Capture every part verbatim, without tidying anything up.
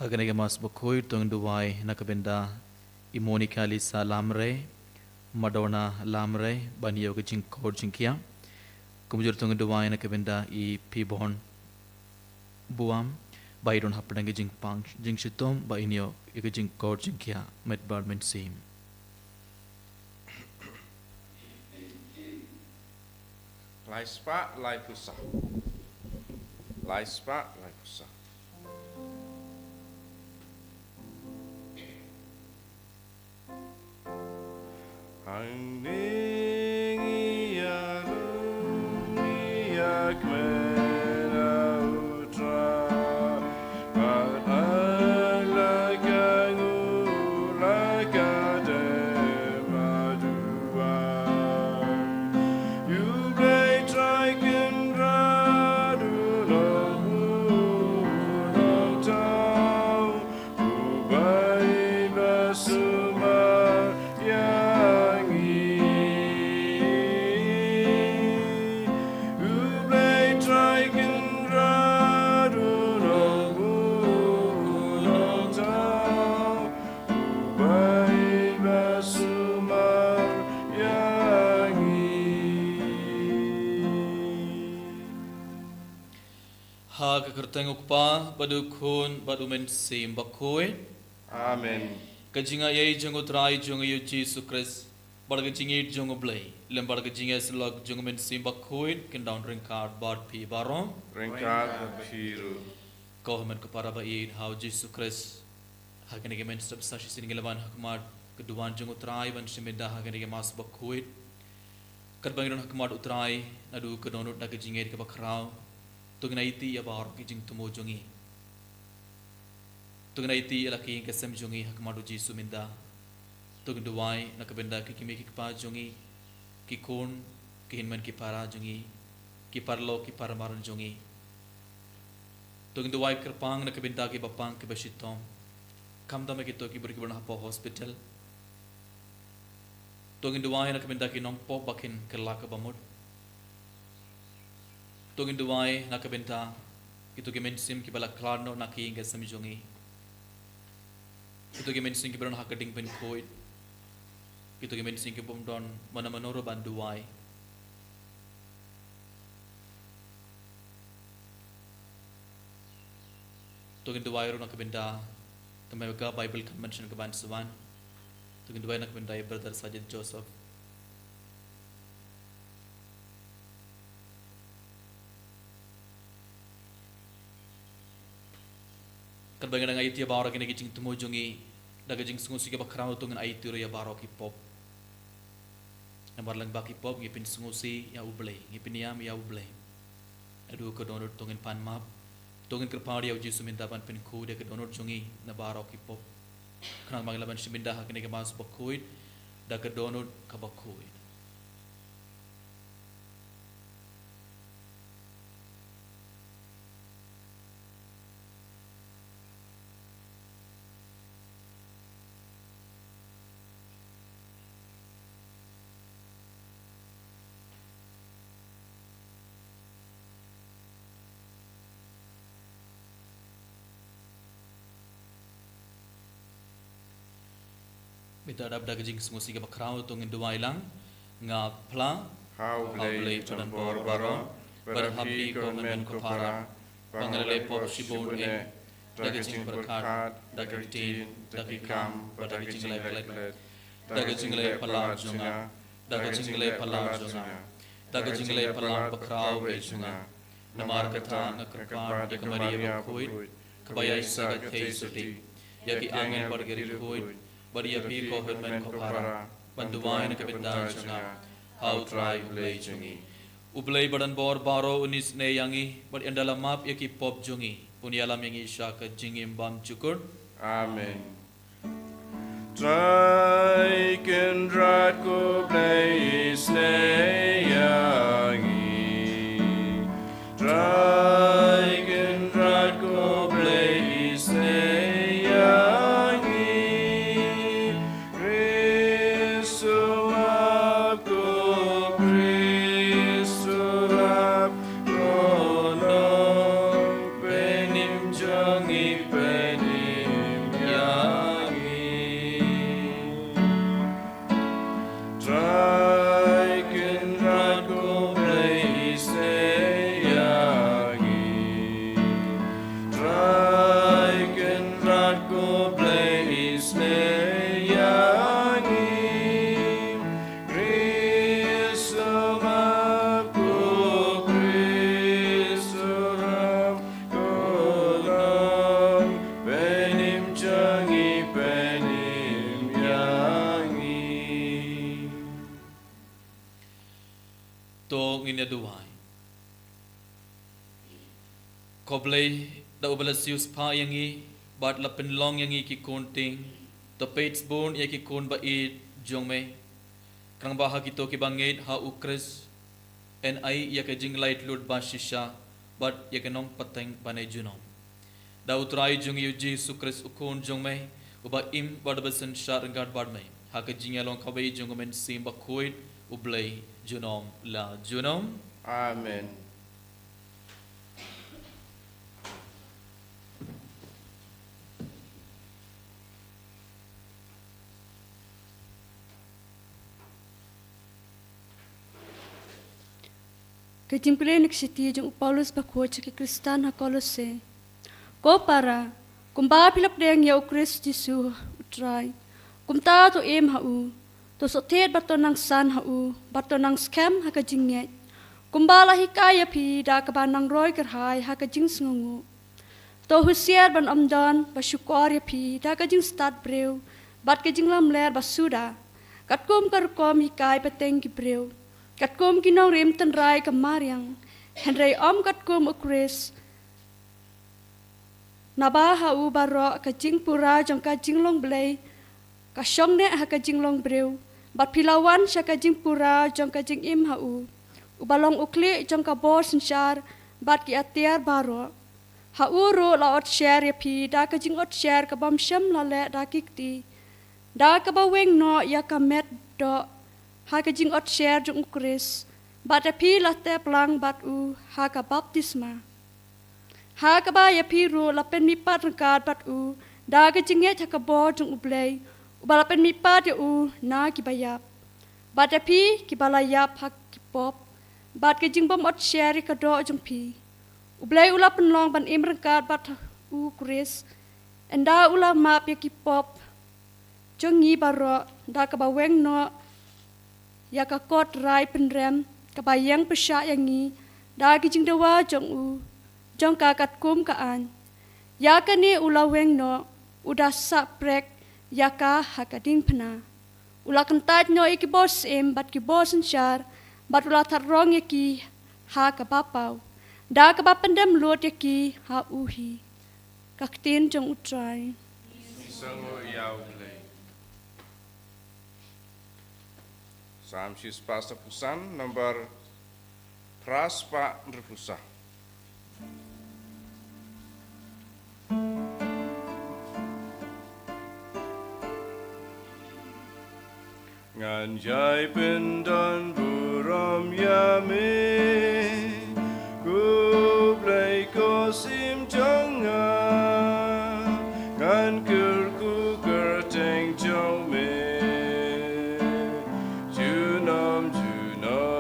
Ha kane ka Mass Bakhuid to ngin duwai na ka bynta i Monica Lisa Lamre, Madonna Lamre, ban ïoh ka jingkoit jingkhiah. Kumjuh to ngin duwai na ka bynta i Pibon Buam, ba i don hapdeng ka jingpang jingshitom, ba in ïoh ïa ka jingkoit jingkhiah met bad mynsiem. Lai spah, lai phew saw. Lai spah, lai phew saw. Hangne ngi ïa rung, ngi ïa kmen ïa U Trai. Bad ai la ka nguh, la ka dem, bad duwai. U Blei Trai Kynrad u long, u long tang, u bai ba sumar ïa ngi. U Blei Trai Kynrad u long, u long tang, u bai ba sumar ïa ngi. Ha ka kyrteng U Kpa, bad U Khun, bad U Mynsiem Bakhuid. Amen. Ka jingaiei jong U Trai jong ngi U Jisu Khrist, bad ka jingïeit jong U Blei, lem bad ka jingïasyllok jong U Mynsiem Bakhuid, kin don ryngkat bad phi baroh. Ryngkat bad phi ruh. Ko hynmen ko para ba ïeit ha U Jisu Khrist. Ha kane ka mynstep sa shisien ngi la wan ha khmat ka duwan jong U Trai ban shim bynta ha kane ka Mass Bakhuid. Katba ngi don ha khmat U Trai, naduh ka dohnud da ka jingngeit kaba khraw, to ngin aiti ïa baroh ki jingthmu jong ngi. To ngin aiti ïa la ki ïing ki sem jong ngi ha khmat U Jisu mynta. To ngin duwai na ka bynta ki kmie ki kpa jong ngi, ki khun, ki hynmen ki para jong ngi, ki paralok ki paramadan jong ngi. To ngin duwai kyrpang na ka bynta kiba pang kiba shitom, khamtam ïa kito ki briew kiba don hapoh hospital. To ngin duwai na ka bynta ki nongpop ba kin kylla kaba mut. To ngin duwai na ka bynta kito ki mynsiem kiba la khlad noh na ki ïing ki sem jong ngi. Kito ki mynsiem kiba don ha ka ding pynkhuid. Kito ki mynsiem ki bym don mano mano ruh ban duwai. To ngin duwai ruh na ka bynta ka Mega Bible Convention ka ban sa wan. To ngin duwai na ka bynta ïa Brother Sajid Joseph. Katba ngi dang aiti ïa baroh kine ki jingthmu jong ngi, da ka jingsngewsih kaba khraw to ngin aiti ruh ïa baroh ki pop. Namar lyngba ki pop ngi pynsngewsih ïa U Blei, ngi pynïam ïa U Blei. Naduh ka dohnud to ngin pan map, to ngin kyrpad ïa U Jisu mynta ban pynkhuid ïa ka dohnud jong ngi na baroh ki pop. Khnang ba ngin lah ban shim bynta ha kane ka Mass Bakhuid da ka dohnud kaba khuid. Mynta dap da ka jingsngewsih kaba khraw to ngin duwai lang. Nga phla ha U Blei uba don bor baroh, bad ha phi ko hynmen ko para, ba nga la leh pop shibun eh, da ka jingpyrkhat, da ka ktien, da ki kam, bad da ka jingleh klet, da ka jingleh palat jong nga, da ka jingleh palat jong nga, da ka jingleh palat bakhraw eh jong nga. Namar kata nga kyrpad ïa ka Maria bakhuid, kaba ïaishah ka theisotti, ïa ki angel bad ki riewkhuid, bad ïa phi ko hynmen ko para, ban duwai na ka bynta jong nga ha U Trai U Blei jong ngi. U Blei ba don bor baroh un isynei ïa ngi, bad ynda la map ïa ki pop jong ngi, un ïalam ïa ngi sha ka jingim bymjukut. Amen. Trai Kynrad ko Blei isynei ïa ngi. Trai Kynrad ko Blei isynei ïa ngi. Khrist u ap, Khrist u ap, ko Nongpynim jong ngi, pynim To ngin ïa duwai. Ko Blei, da uba la siewspah ïa ngi bad la pynlong ïa ngi ki khun tieng, to peit sbun ïa ki khun ba ïeit jong me. Khnang ba ha kito kiba ngeit ha U Khrist, yn ai ïa ka jinglaitluid ba shisha bad ïa ka nongpateng bad ne junom. Da U Trai jong ngi U Jisu Khrist U Khun jong me, uba im bad uba synshar ryngkat bad me ha ka jingïalong kawei jong U Mynsiem Bakhuid, U Blei junom la junom. Amen. Ka jingpule na ka shithi jong u Paulus bakhuid sha ki Khristan ha Kolose. Ko para, kumba phi la pdiang ïa U Khrist Jisu U Trai, kumta to im ha u, to sngewthuh bad to nang san ha u, bad to nang skhem ha ka jingngeit, kumba la hikai ïa phi da kaba nang roi kyrhai ha ka jingsngewnguh. To husiar ban ym don ba shukor ïa phi da ka jingstad briew bad ka jinglamler ba suda, katkum ka rukom hikai pateng ki briew, katkum ki nongrim tynrai ka mariang, hynrei ym katkum U Khrist. Naba ha u baroh ka jingpura jong ka jinglong Blei ka shong neh ha ka jinglong briew, bad phi la wan sha ka jingpura jong ka jingim ha u, uba long u khlieh jong ka bor synshar bad ki atiar baroh. Ha u ruh la otsher ïa phi da ka jingotsher ka bym shym la leh da ki kti, da kaba weng noh ïa ka met doh ha ka jingotsher jong U Khrist, bad ïa phi la tep lang bad u ha ka baptisma. Ha kaba ïa phi ruh la pynmihpat ryngkat bad u da ka jingngeit ha ka bor jong U Blei, uba la pynmihpat ïa u na kiba ïap. Bad ïa phi kiba la ïap ha ki pop bad ka jingbym otsher ïa ka doh jong phi, U Blei u la pynlong ban im ryngkat bad U Khrist, ynda u la map ïa ki pop jong ngi baroh da kaba weng noh ïa ka kot rai pynrem kaba ïeng pyrshah ïa ngi da ki jingdawa jong u, jong ka katkum ka aiñ. Ïa kane u la weng noh, u da sah prek ïa ka ha ka diengphna. U la kyntait noh ïa ki bor syiem bad ki bor synshar, bad u la thad rong ïa ki ha kaba paw, da kaba pyndem lut ïa ki ha u hi. Ka ktien jong U Trai. Ïa u Blei. Salm shispah saphew san, number phra spah hynriewphew saw. Ngan ïai pyndonburom ïa me, ko Blei ko sim jong nga, ngan kyrkhu kyrteng jong me junom junom.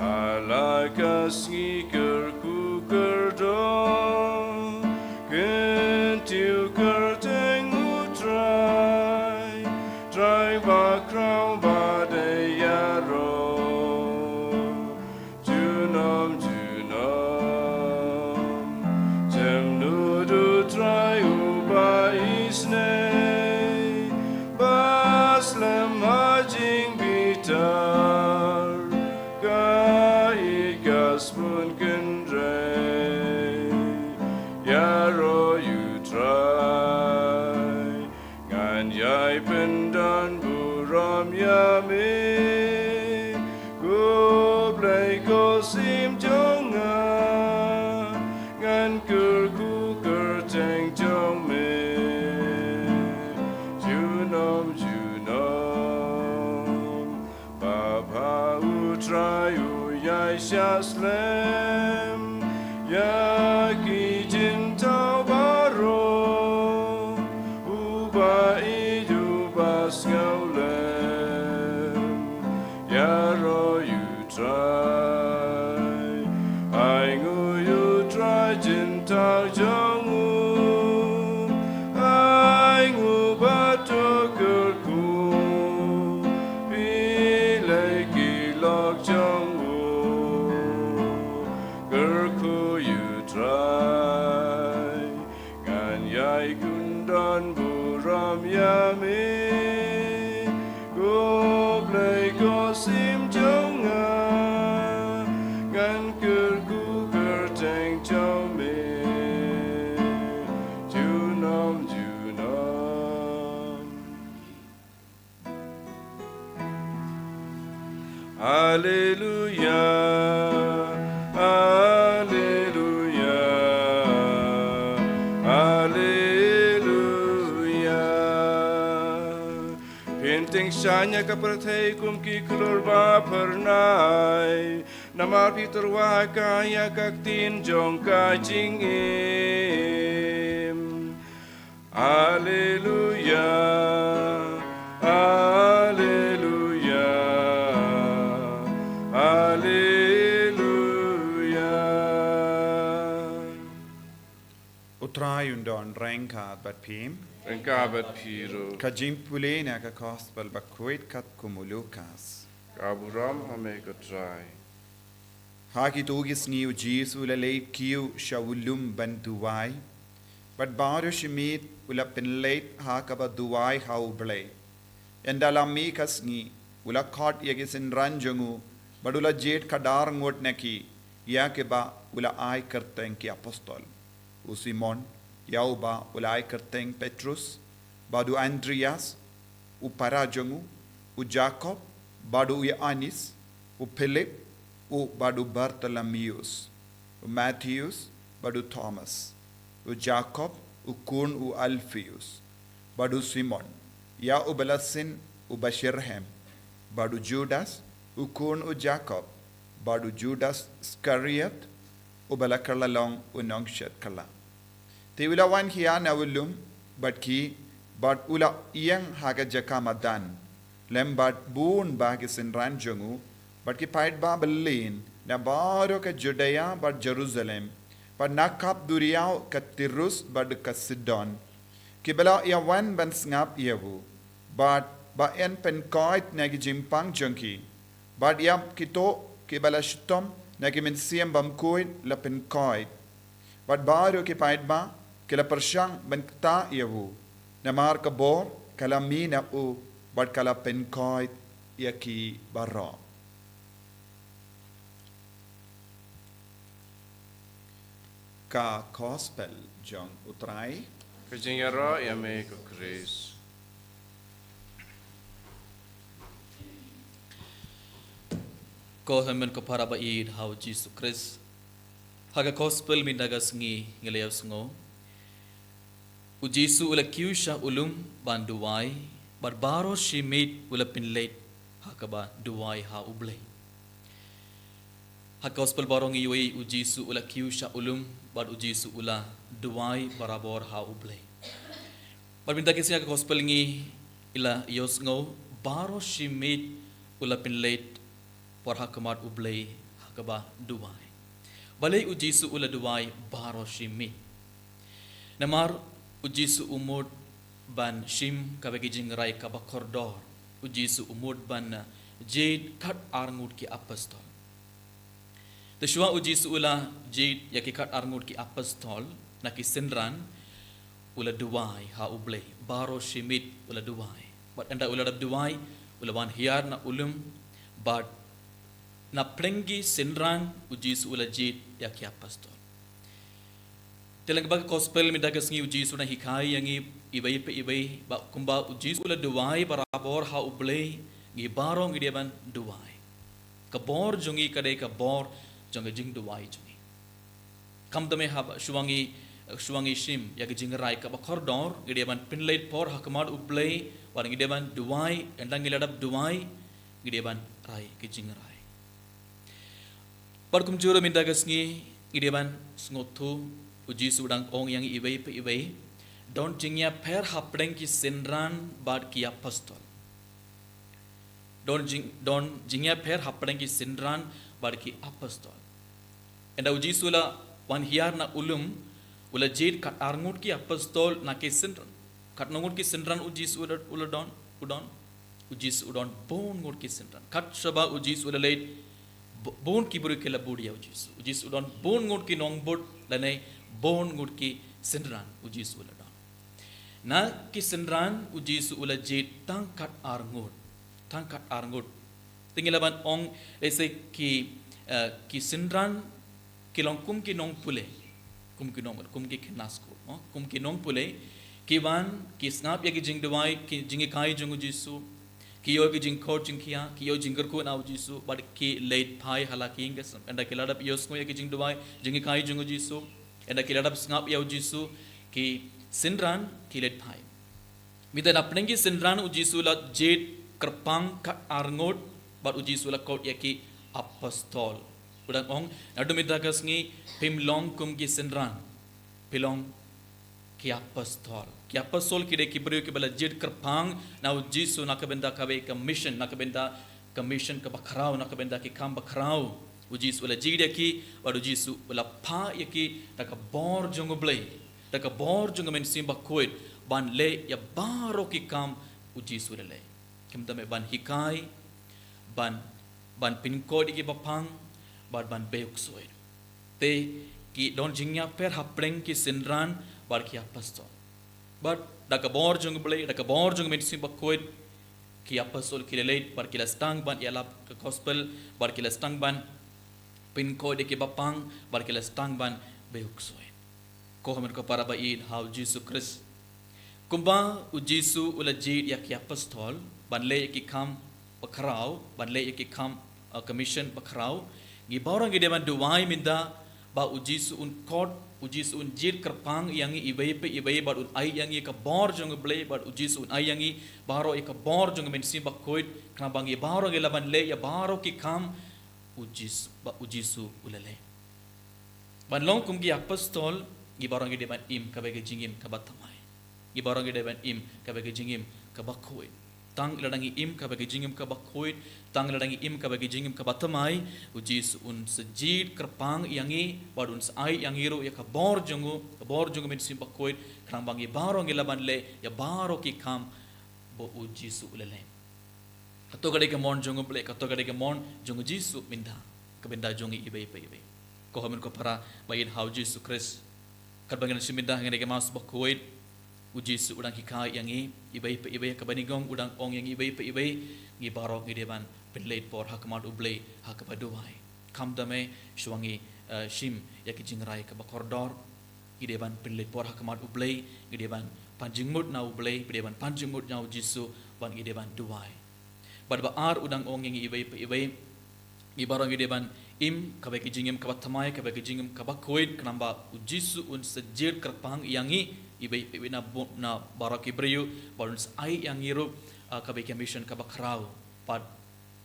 Ha la ka sngi kyrkhu kyrdoh, kyntiew kyrteng U Trai, Trai bakhraw ba dei ïaroh junom junom. Jemnud U Trai uba isynei, ba slem ha jingbitar, ka ïeit ka sbun kynrei. Ïaroh ïa U Trai, ngan ïai pyndonburom ïa me, ko Blei ko sim jong nga, ngan kyrkhu kyrteng jong me junom junom. Bapha U Trai u ïai shah slem ïa ki jyntau baroh, uba ïeit uba sngewlem. Ïaroh ïa U Trai, ainguh ïa U Trai jyntau jong u, ainguh bad to kyrkhu, phi lei ki lok jong u. Kyrkhu ïa U Trai, ngan ïai pyndonburom ïa me, ko Blei ko sim jong Alleluia, Alleluia, Alleluia. Phin tyngshaiñ ïa ka pyrthei kum ki khlur ba phyrnai, namar phi tyrwa ha ka ïa ka ktien jong ka jingim. Alleluia, Alleluia, Alleluia. U Trai un don ryngkat bad phi. Ryngkat bad phi ruh. Ka jingpule na ka Gospel bakhuid katkum u Lukas. Ka burom ha me ko Trai. Ha kito ki sngi u Jisu u la leit kiew sha u lum ban duwai. Bad baroh shi miet u la pynleit ha kaba duwai ha U Blei. Ynda la mih ka sngi u la khot ïa ki synran jong u bad u la jied khadar ngut na ki, ïa kiba u la ai kyrteng ki apostol. U Simon, ïa uba u la ai kyrteng Petrus, bad u Andreas, u para jong u, u Jakob, bad u Ïoannis, u Philip, u bad u Bartholomeus, u Matheus, bad u Thomas, u Jakob, u khun u Alpheus, bad u Simon, ïa uba la sin uba shyrhem, bad u Judas, u khun u Jakob, bad u Judas Iskariot, uba la kylla long u nongshet kylla. Te u la wan hiar na u lum bad ki, bad u la ïeng ha ka jaka madan, lem bad bun bah ki synran jong u, bad ki paidbah byllien na baroh ka Judia bad Jerusalem, bad na kap duriaw ka Tirus bad ka Sidon, kiba la ïa wan ban sngap ïa u, bad ba yn pynkoit na ki jingpang jong ki, bad ïa kito kiba la shitom na ki mynsiem bymkhuid la pynkoit. Bad baroh ki paidbah ki la pyrshang ban ktah ïa u, namar ka bor ka la mih na u, bad ka la pynkoit ïa ki baroh. Ka Gospel jong u Trai. Ka jingïaroh ïa me ko Khrist. Ko hynmen ko para ba ïeit ha u Jisu Khrist. Ha ka Gospel mynta ka sngi ngi la ïohsngew, u Jisu u la kiew sha u lum ban duwai, bad baroh shi miet u la pynleit ha kaba duwai ha U Blei. Ha ka Gospel baroh ngi ïohi u Jisu u la kiew sha u lum, bad u Jisu u la duwai barabor ha U Blei. Bad mynta ka sngi ha ka Gospel ngi la ïohsngew, baroh shi miet u la pynleit por ha khmat U Blei ha kaba duwai. Balei u Jisu u la duwai baroh shi miet? Namar u Jisu u mut ban shim kawei ka jingrai kaba kordor. U Jisu u mut ban jied kat arngut ki apostol. Te shuwa u Jisu u la jied ïa ki kat arngut ki apostol na ki synran, u la duwai ha U Blei, baroh shi miet u la duwai. Bad ynda u la dep duwai, u la wan hiar na u lum, bad na pdeng ki synran u Jisu u la jied ïa ki apostol. Te lyngba ka Gospel mynta ka sngi u Jisu u nang hikai ïa ngi iwei pa iwei, ba kumba u Jisu u la duwai barabor ha U Blei, ngi baroh ngi dei ban duwai. Ka bor jong ngi ka dei ka bor jong ka jingduwai jong ngi. Kham tam eh haba shuwa ngi, shuwa ngi shim ïa ka jingrai kaba kordor, ngi dei ban pynleit por ha khmat U Blei, wat ngi dei ban duwai, ynda ngi la dep duwai, ngi dei ban rai ka jingrai. Bad kumjuh ruh mynta ka sngi ngi dei ban sngewthuh, u Jisu u dang ong ïa ngi iwei pa iwei, don jingïapher hapdeng ki synran bad ki apostol. Don jing, don jingïapher hapdeng ki synran bad ki apostol. Ynda u Jisu u la wan hiar na u lum, u la jied kat arngut ki apostol na ki synran. Katno ngut ki synran u Jisu u la, u la don, u don? U Jisu u don bun ngut ki synran. Kat shaba u Jisu u la leit, bu-, bun ki briew ki la bud ïa u Jisu. U Jisu u don bun ngut ki nongbud lane bun ngut ki synran u Jisu u la don. Na ki synran u Jisu u la jied tang kat arngut. Tang kat arngut. Te ngi lah ban ong, lehse ki, eh, ki synran ki long kum ki nongpule, kum ki nong, kum ki khynnah skul, mo? Kum ki nongpule, ki wan, ki sngap ïa ki jingduwai, ki jinghikai jong u Jisu, Ki ïoh ki jingkhot jingkhiah, ki ïoh jingkyrkhu na u Jisu, bad ki leit phai ha la ki ïing ki sem. Ynda ki la dep ïohsngew ïa ki jingduwai, jinghikai jong u Jisu, ynda ki la dep sngap ïa u Jisu, ki synran ki leit phai. Mynta na pdeng ki synran u Jisu u la jied kyrpang kat ar ngut, bad u Jisu u la khot ïa ki apostol. U dang ong, naduh mynta ka sngi, phim long kum ki synran. Phi long ki apostol. Ki apostol ki dei ki briew kiba la jied kyrpang na u Jisu na ka bynta kawei ka mission, na ka bynta ka mission kaba khraw, na ka bynta ki kam ba khraw. U Jisu u la jied ïa ki, bad u Jisu u la phah ïa ki da ka bor jong u Blei, da ka bor jong u Mynsiem Bakhuid, ban leh ïa baroh ki kam u Jisu u la leh. Khamtam eh ban hikai, ban, ban pynkhuid ïa ki bapang, bad ban beh u ksuid. Te ki don jingïapher hapdeng ki synran bad ki apostol. Bad da ka bor jong u Blei, da ka bor jong u Mynsiem Bakhuid, ki apostol ki la leit, bad ki la sdang ban ïalap ka gospel, bad ki la sdang ban pynkhuid ïa ki bapang, bad ki la sdang ban beh u ksuid. Ko hynmen ko para ba ïeit ha u Jisu Khrist. Kumba u Jisu u la jied ïa ki apostol ban leh ïa ki kam ba khraw, ban leh ïa ki kam, uh, ka mission ba khraw. Ngi baroh ngi dei ban duwai mynta ba u Jisu un khot, u Jisu un jied kyrpang ïa ngi iwei pa iwei, bad un ai ïa ngi ka bor jong u Blei, bad u Jisu un ai ïa ngi baroh ïa ka bor jong u Mynsiem Bakhuid, khnang ba ngi baroh ngi lah ban leh ïa baroh ki kam u Jisu, ba u Jisu u la leh. Ban long kum ki apostol, ngi baroh ngi dei ban im kaba ka jingim kaba thymmai. Ngi baroh ngi dei ban im kaba ka jingim kaba khuid. Tang lada ngi im kaba ka jingim kaba khuid, tang lada ngi im kaba ka jingim kaba thymmai, u Jisu un sa jied kyrpang ïa ngi, bad un sa ai ïa ngi ruh ïa ka bor jong u, ka bor jong u Mynsiem Bakhuid, khnang ba ngi baroh ngi lah ban leh ïa baroh ki kam ba u Jisu u la leh. Kato ka dei ka mon jong u Blei, kato ka dei ka mon jong u Jisu mynta, ka bynta jong ngi iwei pa iwei. Ko hynmen ko para ba ïeit ha u Jisu Khrist. Katba ngi nang shim bynta ha kane ka Mass bakhuid, u Jisu u dang hikai ïa ngi iwei pa iwei, kaba nyngkong u dang ong ïa ngi iwei pa iwei, ngi baroh ngi dei ban pynleit por ha khmat u Blei ha kaba duwai. Khamtam eh shuwa ngi, eh, shim ïa ki jingrai kaba kordor, ngi dei ban pynleit por ha khmat u Blei, ngi dei ban pan jingmut na u Blei, ngi dei ban pan jingmut na u Jisu, bad ngi dei ban duwai. Bad ba ar u dang ong ïa ngi iwei pa iwei, ngi baroh ngi dei ban im kaba ka jingim kaba thymmai, kaba ka jingim kaba khuid, khnang ba u Jisu un sa jied kyrpang ïa ngi iwei pa iwei na bu-, na baroh ki briew, bad un sa ai ïa ngi ruh, ah, kaba ka mission kaba khraw. Bad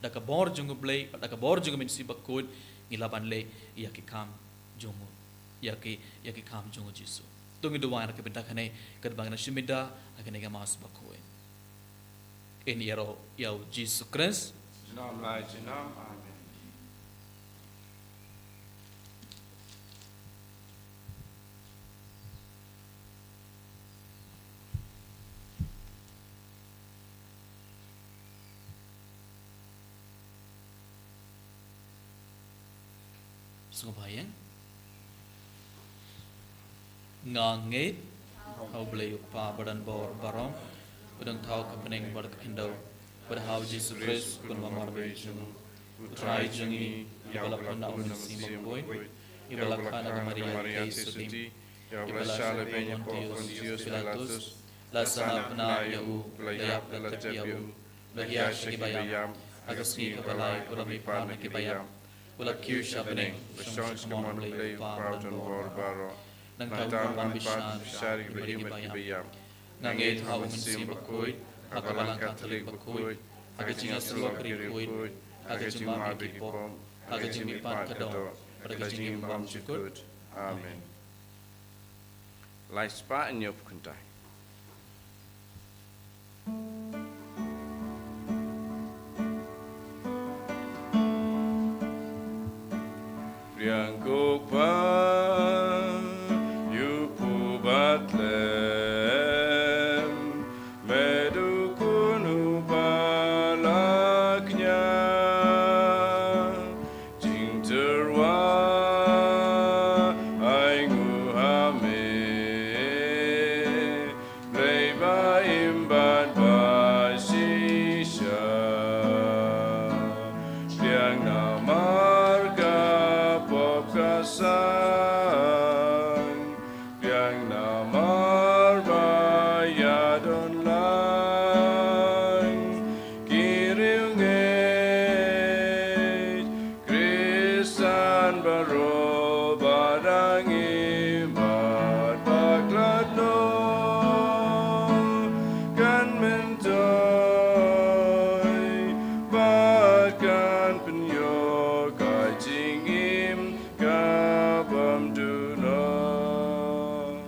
da ka bor jong u Blei, bad da ka bor jong u Mynsiem Bakhuid, ngi lah ban leh ïa ki kam jong u, ïa ki, ïa ki kam jong u Jisu. To ngin duwai na ka bynta kane, katba ngi nang shim bynta ha kane ka Mass bakhuid. Ngin ïaroh ïa u Jisu Khrist. Junom la junom, amen. Sngewbha ïa. Nga ngeit ha u Blei u Kpa badonbor baroh, u nongthaw ka bneng bad ka khyndew, bad ha u Jisu Khrist u khun mamar beiñ jong u, u Trai jong ngi, uba la pynlong na u Mynsiem Bakhuid, uba la kha na ka Maria Theisotti, uba la shah lehbeiñ ïa u Pontius Pilatus, la sah na bnai ïa u, la ïap la tep ïa u, la hiar sha ki baïap, ha ka sngi kaba lai u la mihpat na ki baïap, u la kiew sha bneng, u la shong sha ka mon u Blei u Kpa badonbor baroh. Nangta un wan ban bishar ïa kiba im bad kiba ïap. Nga ngeit ha u Mynsiem Bakhuid, ha ka Balang Katholik bakhuid, ha ka jingïasyllok ri khuid, ha ka jingmap ïa ki pop, ha ka jingmihpat ka doh, bad ha ka jingim bymjukut. Amen. Lai spah hynñiew phew khyndai. Phriang ko Kpa, ïa u phuba tlem, me dei u Khun uba la kñia. Jingtyrwa ai nguh ha me, Blei ba im bad ba shisha. Phriang namar ka pop ka sang, phriang namar ba ïadon lang. Ki Baroh ba dang im bad bakla noh, kan myntoi bad kan pynïoh ka jingim ka bym duh noh.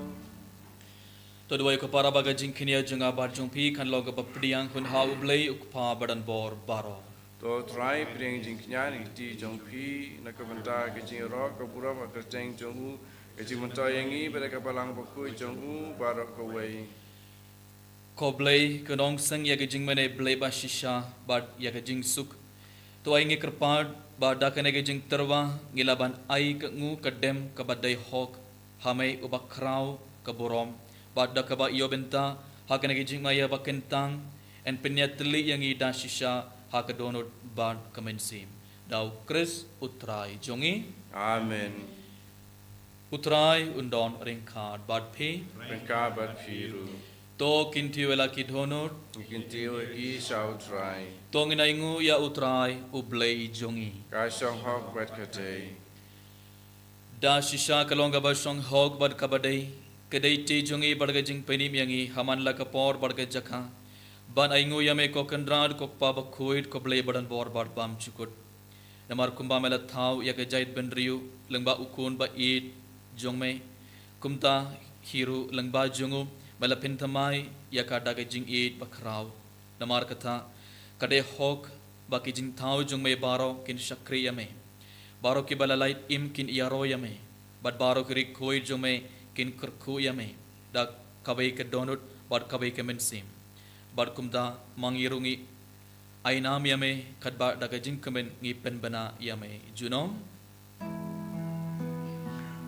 To duwai ko para ba ka jingkñia jong nga bad jong phi kan long kaba pdiang hun ha U Blei U Kpa ba donbor baroh. To Trai, pdiang jingkñia na ki kti jong phi na ka bynta ka jingïaroh ka burom ha ka kyrteng jong u, ka jingmyntoi ïa ngi bad ka Balang Bakhuid jong u baroh kawei. Ko Blei, ka nongseng ïa ka jingmane Blei ba shisha bad ïa ka jingsuk. To ai ngi kyrpad ba da kane ka jingtyrwa ngi lah ban ai ka ngu ka dem kaba dei hok ha me uba khraw ka burom, bad da kaba ïoh bynta ha kane ka jingmaïa ba kyntang, yn pynïatylli ïa ngi da shisha ha ka dohnud bad ka mynsiem. Da U Khrist U Trai jong ngi. Amen. U Trai un don ryngkat bad phi. Ryngkat bad phi ruh. To kyntiew ïa la ki dohnud. Ngi kyntiew ïa ki sha U Trai. To ngin ai nguh ïa U Trai U Blei jong ngi. Ka shong hok bad ka dei. Da shisha ka long kaba shong hok bad kaba dei, ka dei te jong ngi bad ka jingpynim ïa ngi ha man la ka por bad ka jaka ban ai nguh ïa me ko Kynrad, ko Kpa Bakhuid, ko Blei ba donbor bad bymjukut. Namar kumba me la thaw ïa ka jaitbynriew lyngba U Khun ba ïeit jong me, kumta hi ruh lyngba jong u me la pynthymmai ïa ka da ka jingïeit ba khraw. Namar kata, ka dei hok ba ki jingthaw jong me baroh kin shakri ïa me. Baroh kiba la lait im kin ïaroh ïa me. Bad baroh ki riewkhuid jong me kin kyrkhu ïa me da kawei ka dohnud bad kawei ka mynsiem. Bad kumta ma ngi ruh ngi ai nam ïa me katba da ka jingkmen ngi pynbna ïa me junom.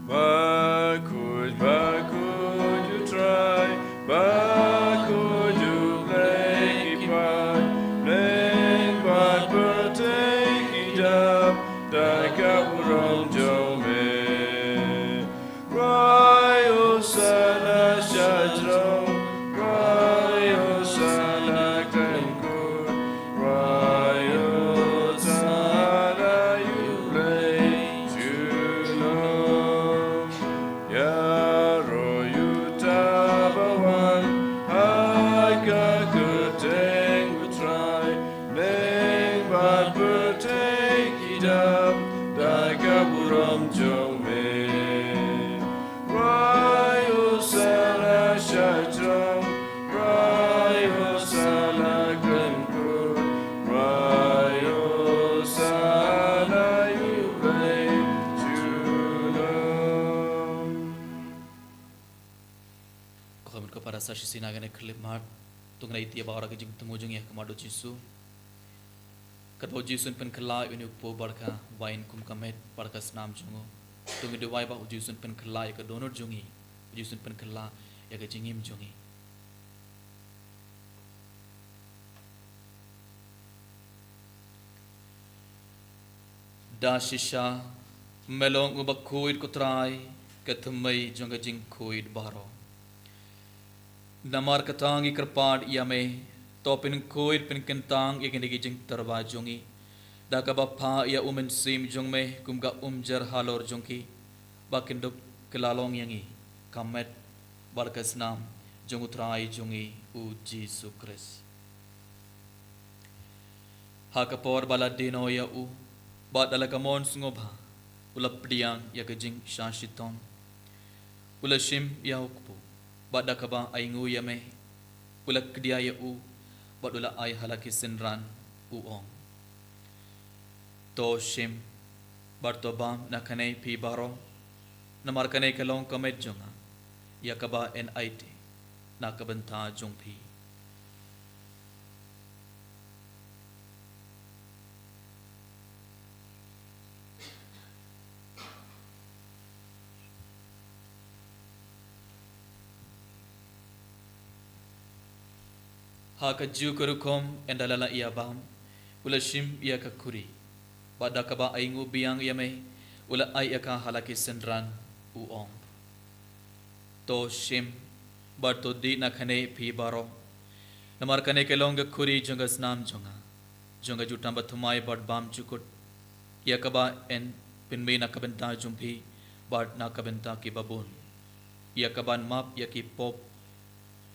Bakhuid, bakhuid U Trai, bakhuid U Blei ki paid, bneng bad pyrthei ki dap da ka burom jong me. Rai Hosana sha jrong, rai Hosana khlem kut, rai Hosana ïa U Blei junom. Ïaroh uta ba wan ha ka kyrteng U Trai, bneng bad pyrthei ki dap da ka burom jong me. Rai Hosana sha jrong, rai Hosana khlem kut, rai Hosana ïa U Blei junom. Ko kham ko para sa shisien ha kane ka khyllipmat, to ngin ïa ïa ba ora ka jingthmu jong ngi ha khmat U Jisu. Katba U Jisu un pynkylla ïa une u kpu bad ka wain kum ka met bad ka snam jong u, to ngin duwai ba U Jisu un pynkylla ïa ka dohnud jong ngi, U Jisu un pynkylla ïa ka jingim jong ngi. Da shisha me long uba khuid ko Trai, ka thymmei jong ka jingkhuid baroh. Namar kata ngi kyrpad ïa me, to pynkhuid pynkyntang ïa kine ki jingtyrwa jong ngi da kaba phah ïa U Mynsiem jong me kum ka umjer halor jong ki, ba kin dup kylla long ïa ngi ka met bad ka snam jong U Trai jong ngi U Jisu Khrist. Ha ka por ba la die noh ïa u bad da la ka mon sngewbha, u la pdiang ïa ka jingshah shitom. U la shim ïa u kpu bad da kaba ainguh ïa me, u la kdia ïa u bad u la ai ha la ki synran, u ong: To shim bad to bam na kane phi baroh, namar kane ka long ka met jong nga, ïa kaba yn aiti na ka bynta jong phi. Ha kajuh ka rukom, ynda la la ïa bam, u la shim ïa ka khuri bad da kaba ainguh biang ïa me, u la ai ïa ka ha la ki synran, u ong: To shim bad to dih na kane phi baroh, namar kane ka long ka khuri jong ka snam jong nga, jong ka jutang bathymmai bad bymjukut, ïa kaba yn Pynmih na ka bynta jong phi bad na ka bynta ki babun, ïa kaban map ïa ki pop.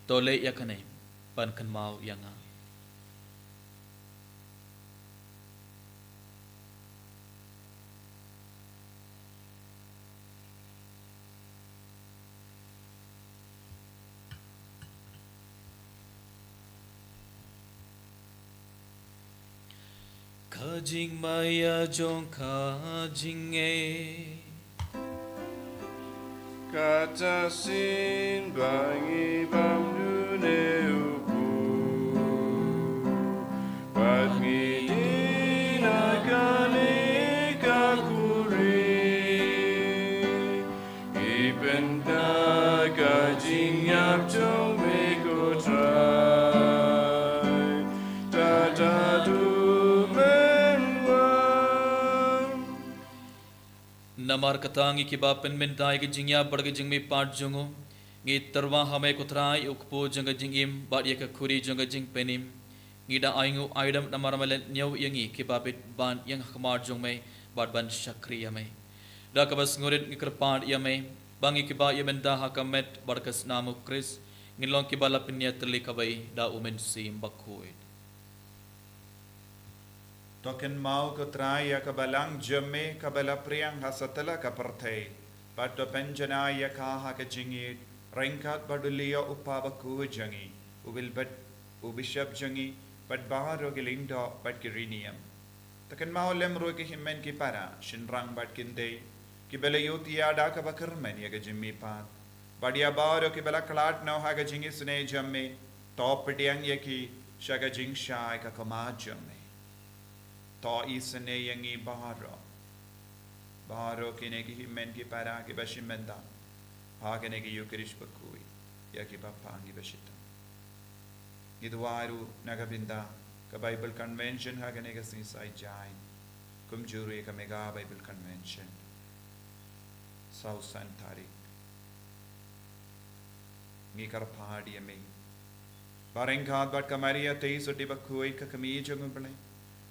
To leh ïa kane ban kynmaw ïa nga. Ka jingmaïa jong ka jingngeit. Kata shisien ba ngi bam dune u Blei, bad ngi dei na kane ka khuri. Ngi pynda ka jingïap jong me ko Trai, tad haduh men wan. Namar kata ngi kiba pynmynta ïa ka jingïap bad ka jingmihpat jong u, ngi tyrwa ha me ko Trai, u kpu jong ka jingim bad ïa ka khuri jong ka jingpynim. Ngi da ai nguh ai dam namar me la ñiew ïa ngi kiba bit ban ïeng ha khmat jong me bad ban shakri ïa me. Da kaba sngewrit ngi kyrpad ïa me ba ngi kiba ïa bynta ha ka met bad ka snam u Khrist, ngin long kiba la pynïatylli kawei da u Mynsiem Bakhuid. To kynmaw ko Trai ïa ka balang jong me kaba la pdiang ha satlak ka pyrthei, bad to pynjanai ïa ka ha ka jingïeit ryngkat bad u Leo u Kpa Bakhuid jong ngi, u Wilbert u Bishop jong ngi, bad baroh ki lyngdoh bad ki riewniam. To kynmaw lem ruh ki hynmen ki para, shynrang bad kynthei, kiba la ïohthiah da kaba kyrmen ïa ka jingmihpat. Bad ïa baroh kiba la khlad noh ha ka jingisynei jong me, to pdiang ïa ki sha ka jingshai ka khmat jong me. To isynei ïa ngi baroh, baroh kine ki hynmen ki para kiba shim bynta ha kane ka Eukharist bakhuid, ïa kiba pang kiba shitom. Ngi duwai ruh na ka bynta ka Bible Convention ha kane ka sngi Saitjaiñ, kumjuh ruh ïa ka Mega Bible Convention. Saw san tarik. Ngi kyrpad ïa me ba ryngkat bad ka Maria Theisotti bakhuid ka kmie jong u Blei,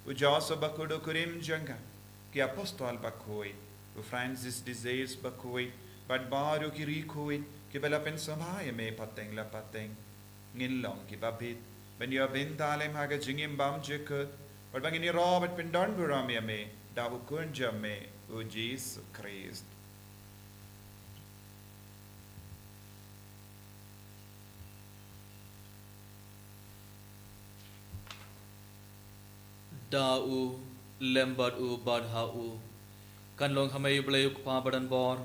u Joseph bakhuid u kurim jong ka, ki apostol bakhuid, u Francis de Sales bakhuid, bad baroh ki riewkhuid kiba la pynsngewbha ïa me pateng la pateng, ngin long kiba bit ban ïoh bynta lem ha ka jingim bymjukut, bad ba ngin ïaroh bad pyndonburom ïa me da u Khun jong me, u Jisu Khrist. Da u, lem bad u, bad ha u, kan long ha me u Blei u Kpa badonbor,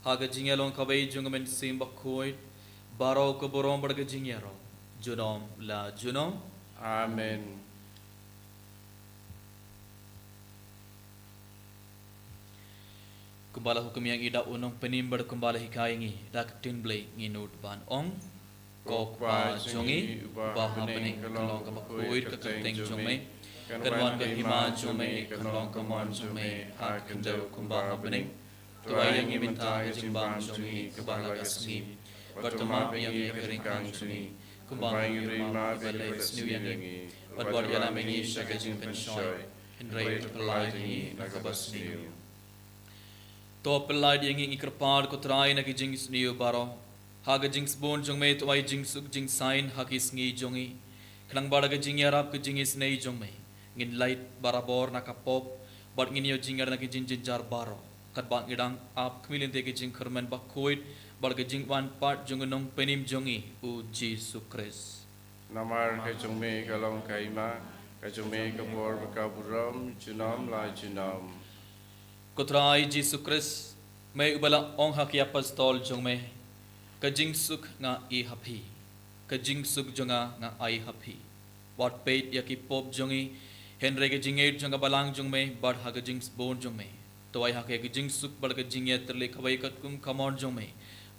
ha ka jingïalong kawei jong u Mynsiem Bakhuid, baroh ka burom bad ka jingïaroh junom la junom. Amen. Kumba la hukum ïa ngi da u Nongpynim bad kumba la hikai ïa ngi da ka ktien Blei, ngi nud ban ong: Ko Kpa jong ngi uba ha bneng, kan long kaba khuid ka kyrteng jong me, kan wan ka hima jong me, kan long ka mon jong me ha khyndew kumba ha bneng. To ai ïa ngi mynta ka jingbam jong ngi kaba ha ka sngi, bad to map ïa ngi ka ryngkang jong ngi, kumba ngi ruh ngi map ïa kiba leh sniew ïa ngi, bad wat ïalam ïa ngi sha ka jingpynshoi, hynrei to pyllait ïa ngi na kaba sniew. To pyllait ïa ngi, ngi kyrpad ko Trai, na ki jingsniew baroh, ha ka jingsbun jong me to ai jingsuk jingsaiñ ha ki sngi jong ngi, khnang ba da ka jingïarap ka jingisynei jong me ngin lait barabor na ka pop, bad ngin ïoh jingïarap na ki jingjynjar baroh, katba ngi dang ap khmih lynti ka jingkyrmen bakhuid bad ka jingwan pat jong u Nongpynim jong ngi u Jisu Khrist. Namar ka jong me ka long ka hima, ka jong me ka bor bad ka burom junom la junom. Ko Trai Jisu Khrist, me uba la ong ha ki apostol jong me: Ka jingsuk nga ai ha phi, ka jingsuk jong nga nga ai ha phi. Wat peit ïa ki pop jong ngi, hynrei ka jingngeit jong ka balang jong me bad ha ka jingsbun jong me to ai ha ka jingsuk bad ka jingïatylli kawei katkum ka mon jong me,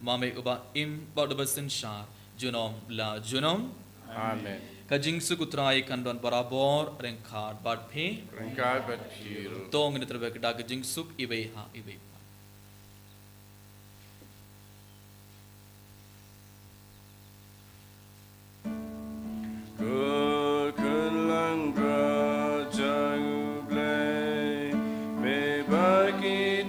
ma me uba im bad uba synshar junom la junom. Amen. Ka jingsuk u Trai kan don barabor ryngkat bad phi. Ryngkat bad phi ruh. To ngin ïatrei bad ka jingsuk iwei ha iwei. Ko Khun Langbrot jong u Blei, me ba ki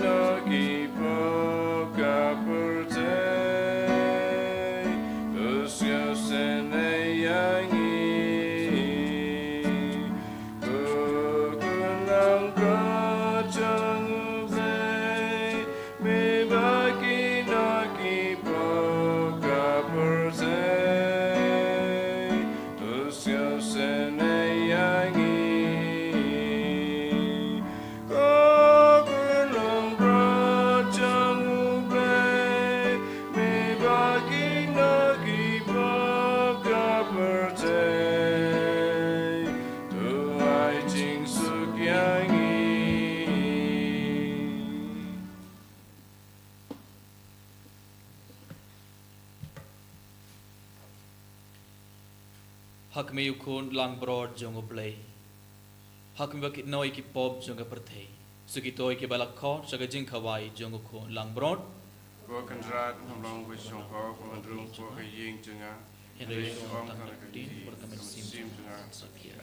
Ha kmie u khun langbrot jong U Blei. Ha kmie ba kit noi ki pop jong ka pyrthei. Sa kito kiba la khot sha ka jingkhawai jong u khun langbrot. Ko Kynrad, ngam long ba shong ko, ko ngan rung ko ka ïing jong nga. Hynrei shong tang ka ktien bad ka mynsiem jong nga sa khia.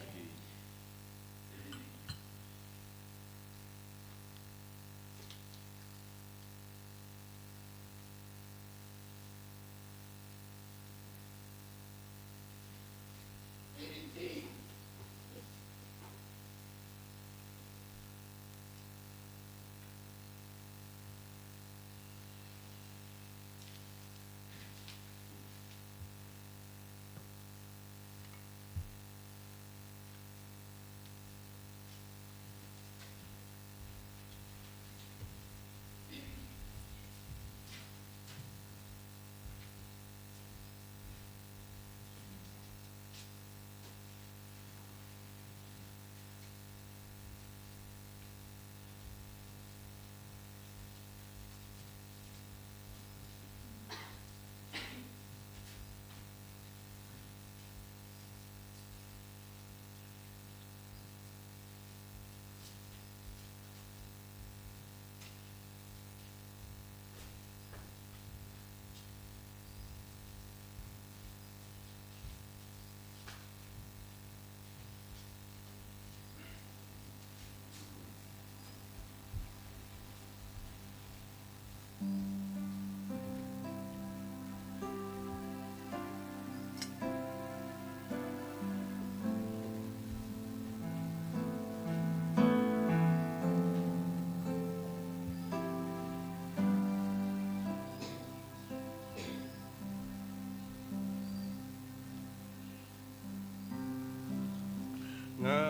Nga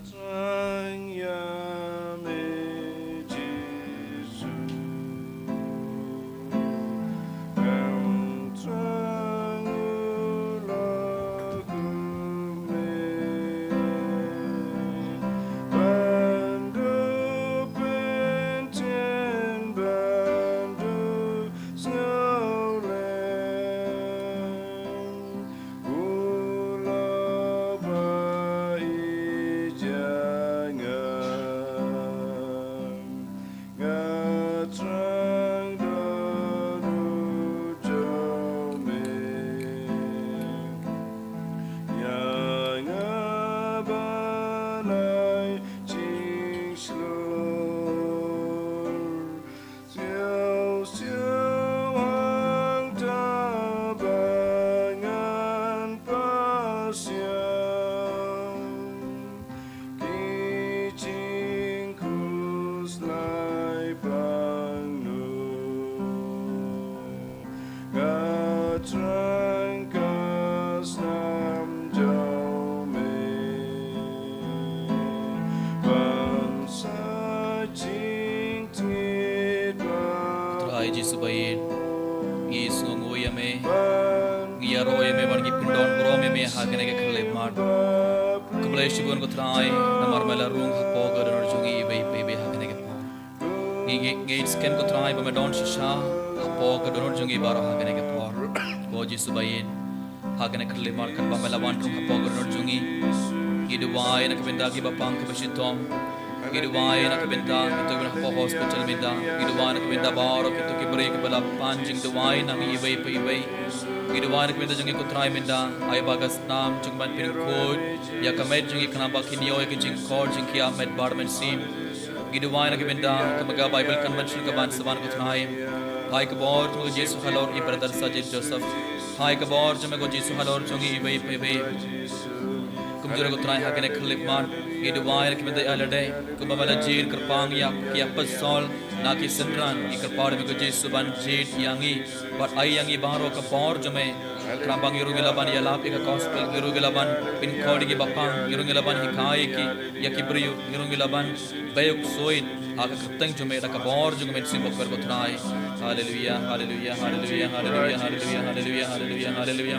thrang ïa me Jisu, nga thrang u lok me, ban duh pyntieng ban duh sngewlem. U la ba ïeit ïa nga, nga thrang don u jong me. Ïa nga ba lai jingshlur. Siaw siaw hangta ba ngan pasiaw. Ki jingkhuslai pang no. Nga thrang ka snam jong me. Ban sa jingtied bad Trai Jisu ba ïeit, ngi sngewnguh ïa me. Ngi ïaroh ïa me bad ngi pyndonburom ïa me ha kane ka khyllipmat. Khublei shibun ko Trai, namar me la rung hapoh ka dohnud jong ngi iwei pa iwei ha kane ka por. Ngi, ngi, ngi ngeit skhem ko Trai ba me don shisha hapoh ka dohnud jong ngi baroh ha kane ka por. Ko Jisu ba ïeit, ha kane ka khyllipmat katba me la wan rung hapoh ka dohnud jong ngi, ngi duwai na ka bynta kiba pang kiba shitom. Ngi duwai na ka bynta kito kiba hapoh hospital mynta. Ngi duwai na ka bynta baroh kito ki briew kiba la pan jingduwai na ngi iwei pa iwei. Ngi duwai na ka bynta jong ngi ko Trai mynta. Ai ba ka snam jong ban pynkhuid ïa ka met jong ngi khnang ba kin ïoh ïa ka jingkor jingkhiah met bad mynsiem. Ngi duwai na ka bynta kaba ka Baibl kan ban shu ka ban sa ban ko Trai. Phai ka bor jong me ko Jisu halor i brother Sajid Joseph. Phai ka bor jong me ko Jisu halor jong i iwei pa iwei. Kumjuh ruh ko Trai ha kane ka khyllipmat ngi duwai na ka bynta ïa lade kumba me la jied kyrpang ïa ki apostol na ki synran, ngi kyrpad ïa me ko Jisu ban jied ïa ngi bad ai ïa ngi baroh ka bor jong me. Khnang ba ngi ruh ngi lah ban ïalap ïa ka gospel, ngi ruh ngi lah ban pynkhuid ïa kiba pang, ngi ruh ngi lah ban hikai ïa ki, ïa ki briew, ngi ruh ngi lah ban beh u ksuid ha ka kyrteng jong me da ka bor jong me Mynsiem Bakhuid ko Trai. Haleluia, haleluia, haleluia, haleluia, haleluia, haleluia, haleluia, haleluia.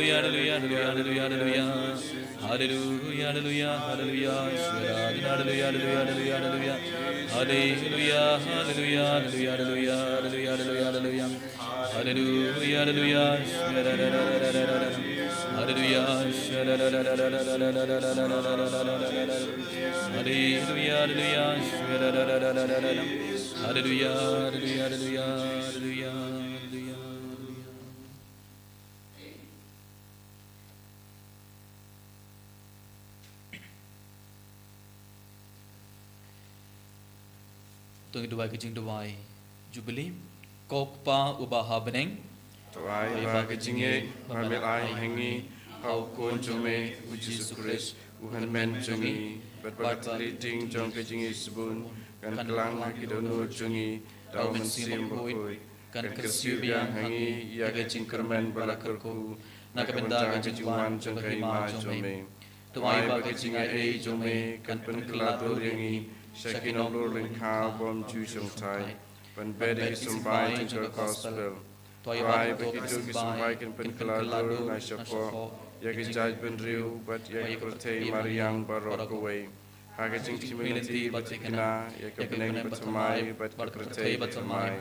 Hallelujah, hallelujah, hallelujah, hallelujah. Hallelujah, hallelujah, hallelujah. Hallelujah, hallelujah, hallelujah, hallelujah. Hallelujah, hallelujah, hallelujah, hallelujah, hallelujah, hallelujah. Hallelujah, hallelujah. Hallelujah. Hallelujah, hallelujah. Hallelujah, hallelujah, hallelujah, hallelujah. To ngi duwai ka jingduwai Jubilee. Ko Kpa uba ha bneng, to ai ba ka jingngeit ba me la ai ha ngi ha u Khun jong me u Jisu Khrist, u hynmen jong ngi, bad ba ka tlot jong ka jingïasbun kan kylla ha ki dohnud jong ngi da u Mynsiem Bakhuid, kan kyrsiew biang ha ngi ïa ka jingkyrmen ba la kyrkhu na ka bynta ka jingwan jong ka Hima jong me. To ai ba ka jingaiei jong me kan pynkylla dur ïa ngi sha ki nonglor lyngkha bym ju shongthait, ban beh ïa ki symbai jong ka gospel. To ai ba kito ki symbai kan pynkylla dur na shapoh ïa ki jaitbynriew bad ïa ka pyrthei mariang baroh kawei, ha ka jingthikna bad thikna ïa ka bneng bathymmai bad ka pyrthei bathymmai,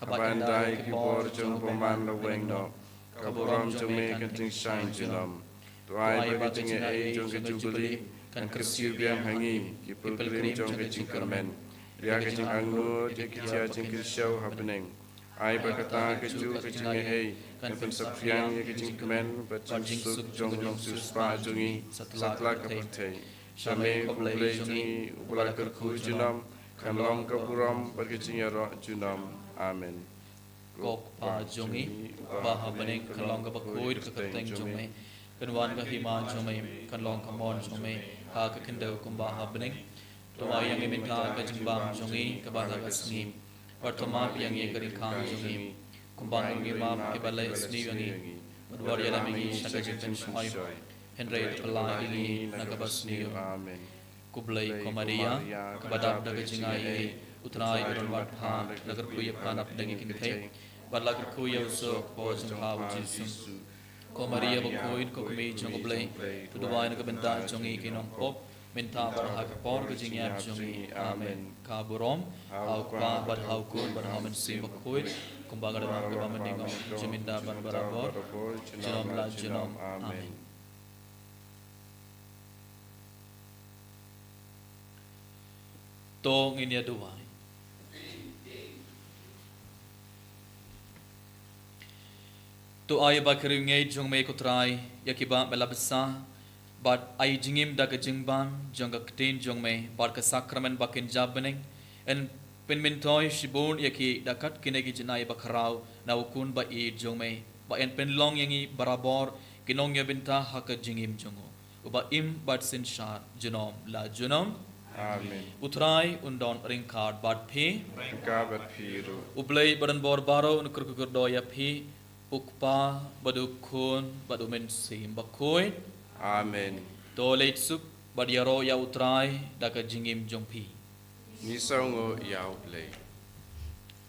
haba ynda ïa ki bor jong u bymman la weng noh, ka burom jong me kan jingshaiñ junom. To ai ba ka jingaiei jong ka Jubilee kan kyrsiew biang ha ngi ki pilgrim jong ka jingkyrmen, ïa ka jingangnud ïa ki jia jingkyrsiew ha bneng. Ai ba kata kajuh ka jingaiei kan pynsaphriang ïa ka jingkmen bad jingsuk jong u nongsiewspah jong ngi satlak ka pyrthei. Sha me ko Blei jong ngi uba la kyrkhu junom, kan long ka burom bad ka jingïaroh junom. Amen. Ko Kpa jong ngi uba ha bneng, kan long kaba khuid ka kyrteng jong me, kan wan ka Hima jong me, kan long ka mon jong me ha ka khyndew kumba ha bneng. To ai ïa ngi mynta ka jingbam jong ngi kaba ha ka sngi, bad to map ïa ngi ka jingkhang jong ngi, kumba ngi map ïa kiba leh sniew ïa ngi, bad wat ïalam ïa ngi sha ka jingpynshoi, hynrei to pyllait ïa ngi na kaba sniew. Amen. Khublei ko Maria, kaba dap da ka jingaiei, u Trai u don bad pha, la kyrkhu ïa pha na pdeng ki kynthei, bad la kyrkhu ïa u soh ka por jong pha u Jisu. Ko Maria bakhuid, ko Kmie jong u Blei, to duwai na ka bynta jong ngi ki nongpop, mynta bad ha ka por ka jingïap jong ngi. Amen. Ka burom ha u Kpa bad ha u Khun bad ha u Mynsiem Bakhuid, kumba ka don, kaba mynta, mynta bad barabor, junom la junom. Amen. To ngin ïa duwai. To ai ba ka riewngeit jong me ko Trai ïa kiba me la bsa, bad ai jingim da ka jingbam jong ka ktien jong me bad ka sakramen ba kynja bneng, yn pynmyntoi shibun ïa ki da kat kine ki jingai bakhraw na u Khun ba ïeit jong me, ba yn pynlong ïa ngi barabor ki nongïabynta ha ka jingim jong u, uba im bad synshar junom la junom. Amen. U Trai un don ryngkat bad phi. Ryngkat bad phi ruh. U Blei ba don bor baroh un kyrkhu kyrdoh ïa phi, u Kpa bad u Khun bad u Mynsiem Bakhuid. Amen. To leit suk bad ïaroh ïa u Trai da ka jingim jong phi. Ngi sngewnguh ïa u Blei.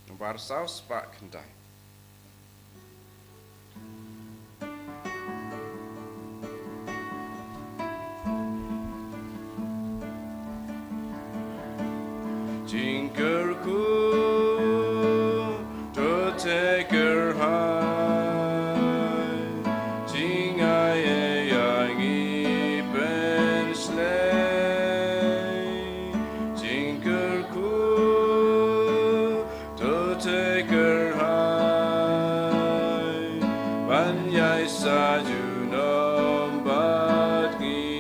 Nombar saw spah khyndai. Jingkyrkhu to te kyrhai, jingaiei ïa ngi pynshlei. Jingkyrkhu to te kyrhai, ban ïai sa junom bad ngi.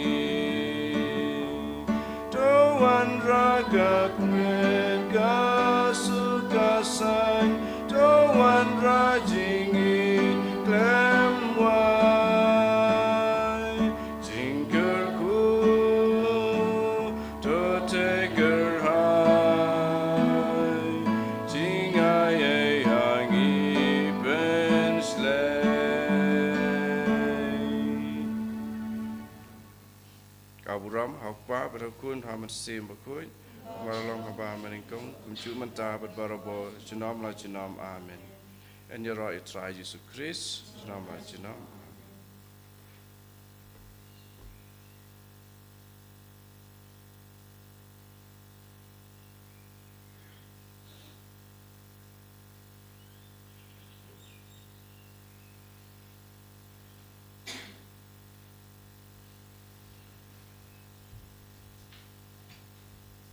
To wanrah ka kmen ka suk ka saiñ, to wanrah jingïeit khlem wai. Jingkyrkhu to te kyrhai, jingaiei ïa ngi pynshlei. Ka Burom ha u Kpa bad ha u Khun, ha u Mynsiem Bakhuid, kumba la long haba mynnyngkong, kumjuh mynta bad barabor, junom la junom. Amen. Yn ïaroh ïa u Trai Jisu Khrist, junom la junom.